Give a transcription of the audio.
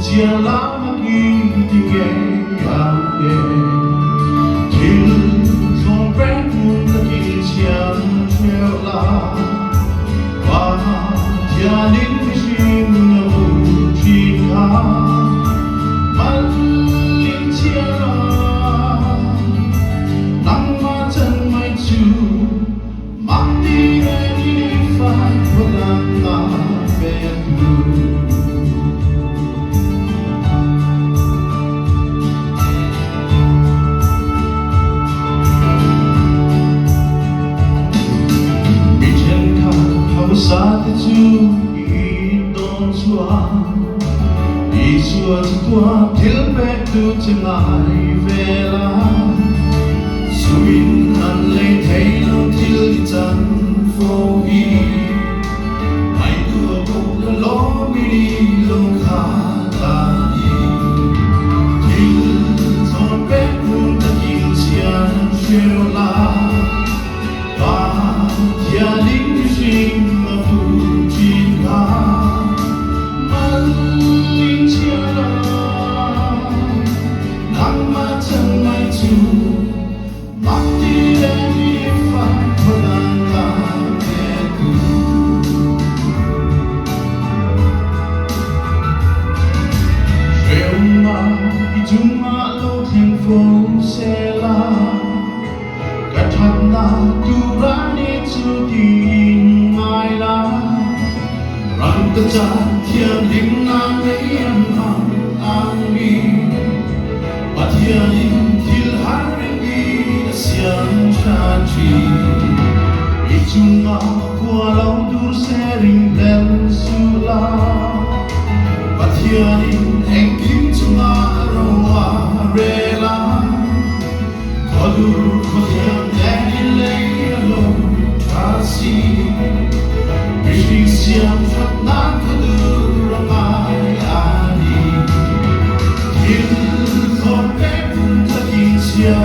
Chia lama ki ti ngei ang nge Thil thlawn pek ngun takin chian hreu la Pa thianin mihring a vu thin kha Mal in chia la Nangmah chan mai chu mak ti en i fai khuadang na petu. Mi ṭhenkhat hausa te chu i dawn chuan Isua chu tuah thil pektu che ngai ve la. Sumin an lei thei lo thil i chan fo hi. Ngaihtuah bawk la lawm i ni lo kha ta ni. Thil thawn pek ngun takin chian hreu la. Pa thianin mihring a vur ṭhin kha. Mal in chia la. Nangmah chan mai chu mak ti le mi fak khuadang ka petu. Hremnak i cungah lo thleng fo sehla, ka ṭhatnak tura nih cu tiin ngai la. Rangkachak thianghlimnak lei an hmang ang mi Pathian in thil har i a siam ṭhan ṭhin. I cungah khua lo dur sering hlel suh la, Pathian in engkim cungah ro a rel a, Khuadur khuathiang deng in lei a lo ṭha si. Mihring siam ṭhatnak khuadur a ngai a ni. Thil thawn pek phun takin chia.